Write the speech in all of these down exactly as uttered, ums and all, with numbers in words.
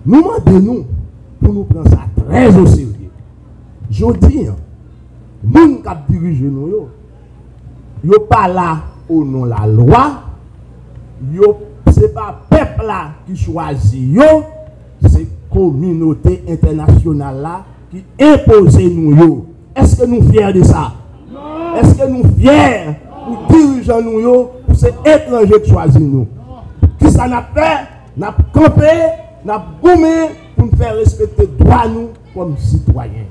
Nou mande nou pou nou pran sa trè o serye. Jodi a, moun k ap dirije nou yo, yo pa la o non lalwa, yo, se pa pèp la ki chwazi yo, se kominote entènasyonal la ki enpoze nou yo. Èske nou fyè de sa? Èske nou fyè pou dirijan nou yo, pou se etranje k chwazi nou? Kisa n ap fè? N ap kanpe, n ap goumen pou n fè respekte dwa nou kòm sitwayen.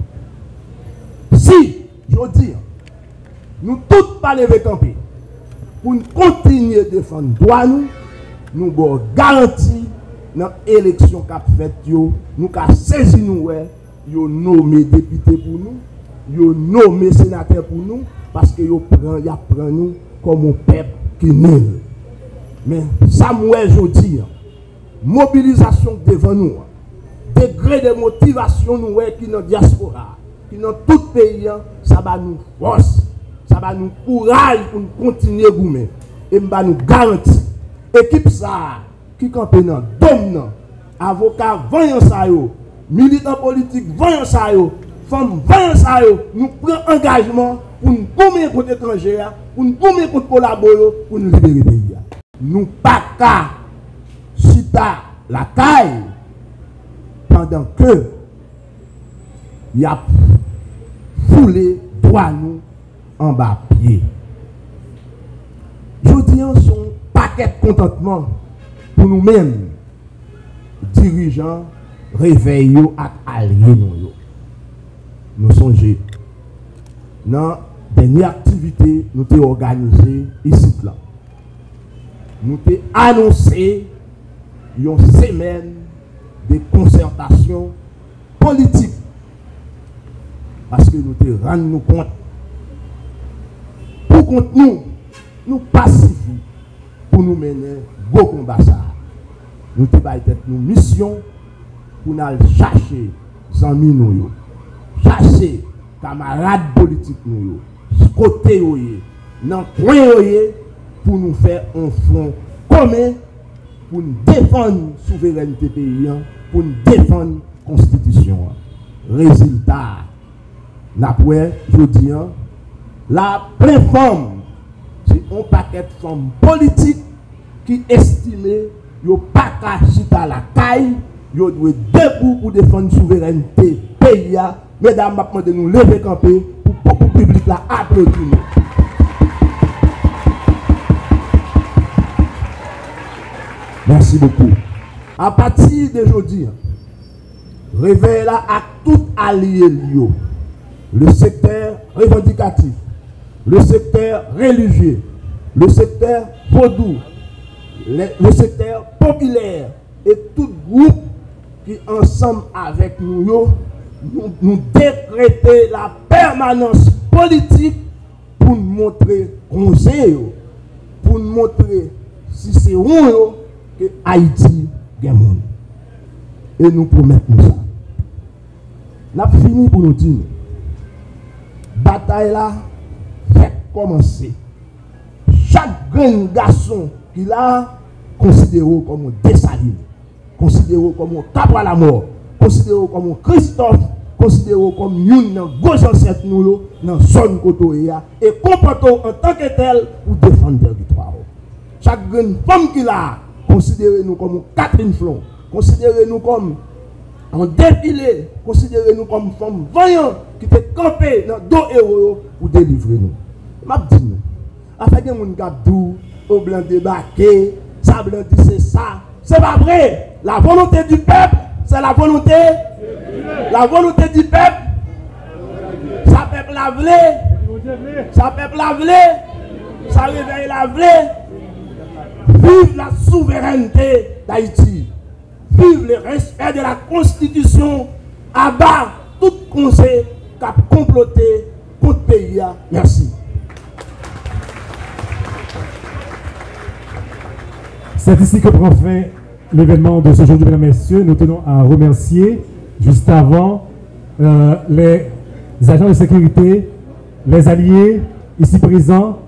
Si, jodi a, nou tout pa leve kanpe pou n kontinye defann dwa nou, nou ba w garanti nan eleksyon k ap fèt yo, nou ka sezi nou wè yo nome depite pou nou, yo nome senatè pou nou, paske yo pran, y ap pran nou kòm yon pèp ki nil. Men sa m wè jodi a, mobilizasyon k devan nou an, degre de motivasyon nou wè ki nan dyaspora a, ki nan tout peyi an, sa ba nou fòs, sa ba nou kouraj pou n kontinye goumen. E m ba nou garanti, ekip sa a ki kanpe nan do m nan, avoka vanyan sa yo, militan politik vanyan sa yo, fanm vanyan sa yo, nou pran angajman pou n goumen kont etranje a, pou n goumen kont kolabo yo, pou n libere peyi a. Nou pa ka chita lakay pandan ke y ap foule dwa nou anba pye. Jodi a, se yon pakèt kontantman pou nou menm, dirijan Revèy yo ak alye nou yo. Nou sonje, nan dènye aktivite nou te òganize isit la, nou te anonse yon semèn de konsètasyon politik, paske nou te rann nou kont, pou kont nou, nou pa sifi pou nou mennen gwo konba sa a. Nou te bay tèt nou misyon pou n al chache zanmi nou yo, chache kamarad politik nou yo, kote yo ye, nan kwen yo ye, pou nou fè yon fwon komen, pou n defann souverènte peyi an, pou n defann konstitisyon an. Rezilta a, n ap wè jodi a, la plen fanm, se yon pakèt fanm politik ki estime yo pa ka chita lakay, yo dwe debou pou defann souverènte peyi a. Medam, m ap mande nou leve kanpe pou, pou, pou piblik la aplodi nou. Merci beaucoup. Apati de jodi a, Revèy la ak tout alye li yo, le sektè revandikatif, le sektè relijye, le sektè vodou, le, le sektè popilè e tout gwoup ki ansanm avèk nou yo, nou, nou dekrete la pèmanans politik pou n montre konze yo, pou n montre sisewon yo ke Ayiti gen moun. E nou pwomèt nou sa. N ap fini pou nou di nou, batay la fèk kòmanse. Chak grenn gason ki la a konsidere w kòm yon Desalin, konsidere w kòm yon Kapwa Lamò, konsidere w kòm yon Kristòf, konsidere w kòm youn nan gwo zansèt nou yo nan zòn kote w ye a, e konpòte w antanke tèl pou defann tèritwa w. Chak grenn fanm ki la a, konsidere nou kòm yon Catherine Flon, konsidere nou kòm yon Defile, konsidere nou kòm fanm vanyan ki te kanpe nan do ewo yo pou delivre nou. M ap di nou, afè gen moun k ap di w, o, blan debake, sa blan di se sa. Se pa vre! La volonté du peuple, c'est la volonté. La volonté du peuple, sa pèp la vle, sa pèp la vle, sa Revèy la vle. Vive la souveraineté d'Haïti. Vive le respect de la Constitution. Aba tout konze k ap konplote kont peyi a. Mèsi. C'est ici que prend fin l'événement de ce jour, mesdames et messieurs. Nous tenons à remercier, juste avant, euh, les agents de sécurité, les alliés ici présents,